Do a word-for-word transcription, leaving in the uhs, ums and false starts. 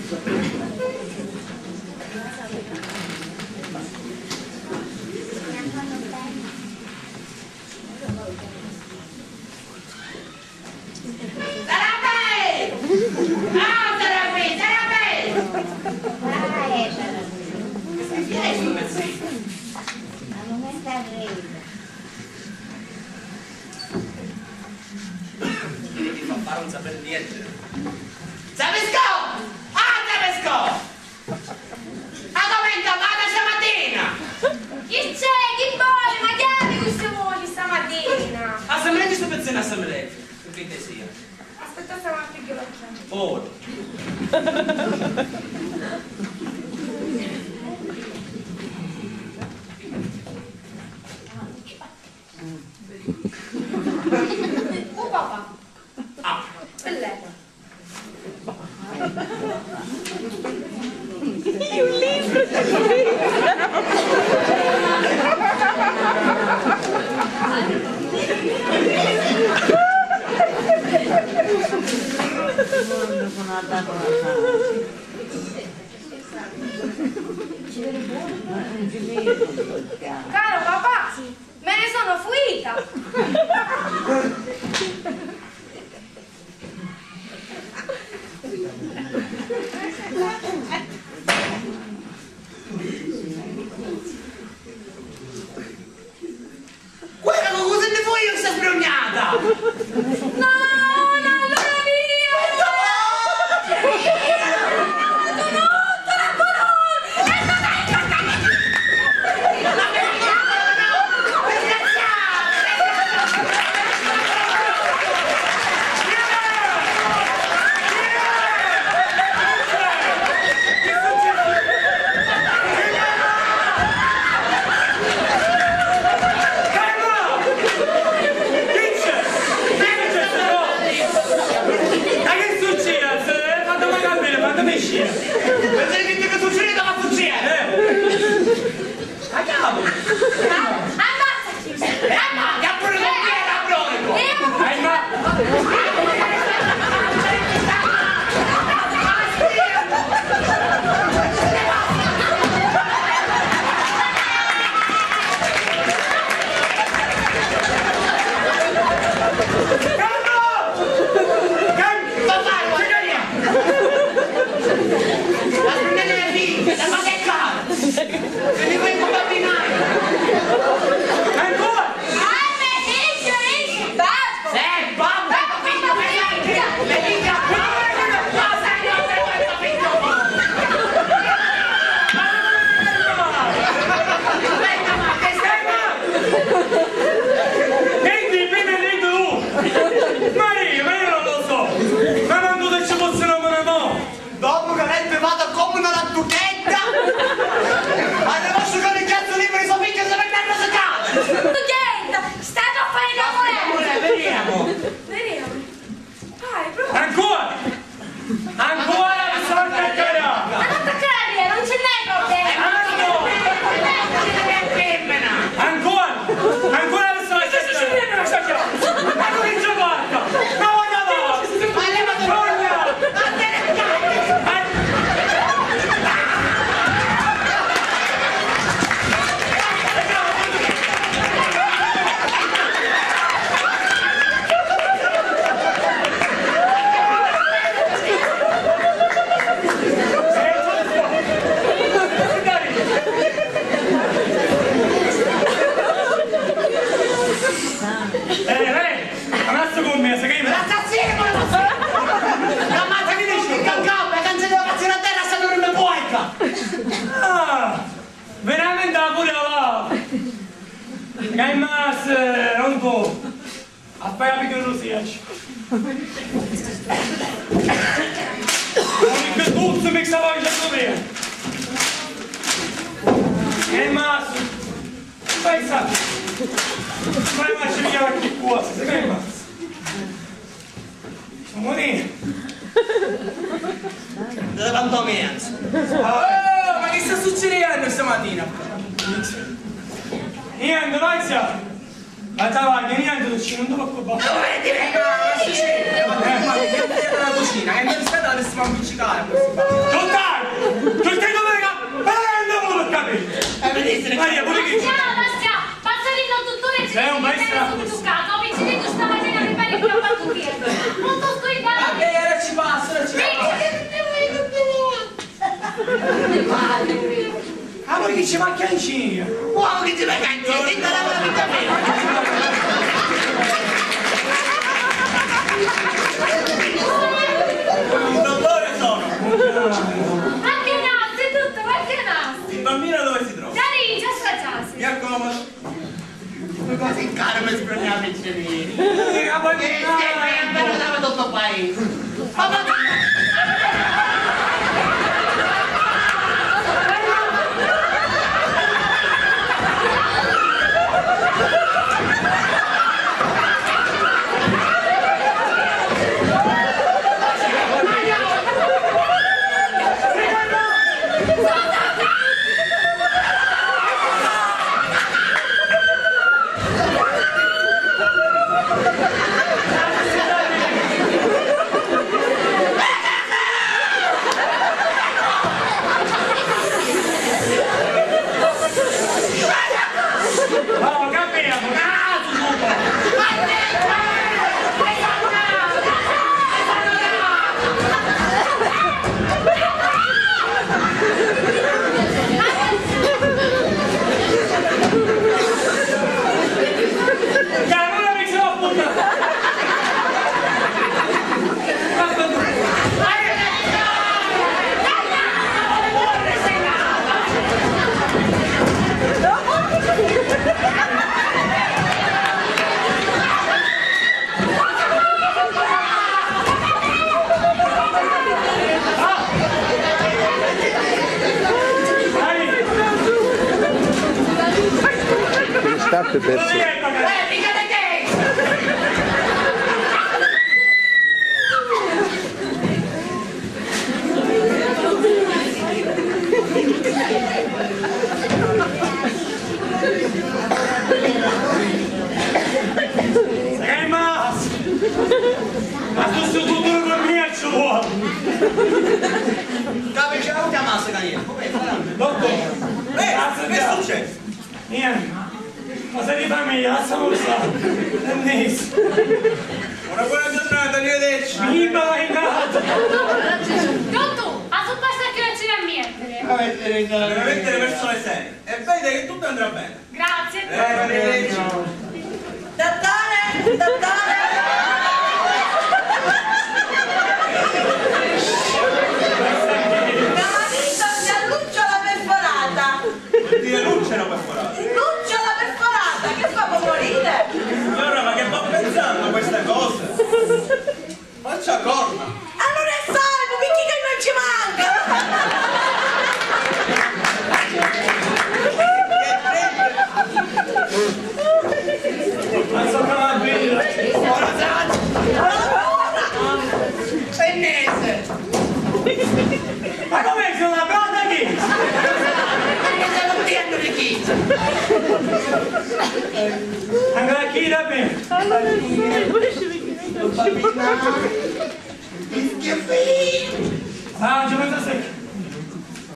Sarapè! Ah, Sarapè, Sarapè! Ah, eh, Sarapè. Che succede? Ma non è carrera. Devi far fare un saper niente. Sapisco! Ah, Sapisco! A domenica vada stamatina! Chi c'è? Chi vuole? Ma chi è che si vuole stamatina? Assemblea di sto pezzo in assemblea, per cortesia. Aspetta, stiamo a pigliare l'occhio. Oh. Oh, papà. Ah. Bell'era. Caro papà, me ne sono fuita! Guarda, ma cosa ne vuoi io sta sbrognata? No, no, allora mio! Questo no! Mio! Tu no, tu no, tu no! Ma che succede? Fatemi capire, fatemi uscire. Perché che succede? Ma succede? Eh. Ma che amo? Ammazzaci! Ammazza! Che pure con te era proico! Eh, ma... Calma! Calma! Papà, guarda! La prendete le figlie, la fate cara! Se mi vengo a bambinare! Ancora! Alme, esce, esce, babbo! Sì, babbo, babbo, figlio, figlio, figlio, figlio, babbo, sai, no, se vuoi, figlio, figlio. Aspetta, ma che stai... Prendi, prendi, prendi tu! Maria, ma io non lo so! Ma manco se ci fosse una mano, no! Dopo che avrebbe fatto come una lattuchetta, avrebbe lasciato il cazzo libero, sua figlia se mette a rosicare! Lattuchetta, state a fare l'amore! Vediamo! Vediamo! Vai, prova! Ancora! Ancora mi sono attaccata! Ma non attaccare, non ce n'è problema! Ah, no! Ancora! Ancora mi sono attaccata! Ma non mi ci guarda! Ma guarda là! Ma levati! Guarda! Eh, eh! Ammazza con me, sai che... L'assassino, ma l'assassino! La mazza di dici, il cacao, la canzone della canzone a terra, sta dormendo puerca! Ah, veramente la pure là! Che è masse, non può! A fare la video non si esce! Ogni che tutto mi stava dicendo bene! Che è masse! Pensa, ma immagini che cosa, se ferma. Amore. Della pantomima. Oh, ma che sta succedendo stamattina? Niente, Marzia. Ma travaglia, niente, non ci non devo occupare. Ma che succede? Ma che è la cucina? Che non sta da nessuno avvicinare a questo qua. È un bel strappo. Sono educato, mi ci dico stamattina mi pare che ho fatto via. Non sto scoiando. Vabbè, ora ci passa, ora ci passa. Ah, ma chi ci va a chiancini? Uomo che ci va a chiancini, dite la verità. Il dottore sono. Ma che naso, tutto, ma che naso? Il bambino dove si trova? Già lì, già sta già. Mi accomodo. Quasi in cara mi sbrunava i cervelli. Eh, ma che... Eh, sì, andava tutto paese. Ma va... State persi. Sei masu! Ma tu stu futuru non mi ci vuole! Capisci, non chiamassi Daniele, come sarà? Dottore! Eh, che succede? Niente. Cosa di famiglia, lasciamo stare. È niente. Una buona giornata, arrivederci. Mi vai in casa. Dottore, a su pasta che ci la mette. Veramente le persone serie. E vede che tutto andrà bene. Grazie. Eh, arrivederci. Dottore, dottore. Mio marito si alluccia la perforata. Vuol dire lucciola perforata. Lucciola perforata, che fa, può morire? Signora, ma che sta pensando questa cosa? Faccia corna! Allora è salvo, perché che non ci manca? Ma sono tranquillo. Ora, sei mesi. Ma come, sono la prota chi? Perché sono un piatto di chi? Anche la chi da me? Allora, sì. Ah, già pensaste?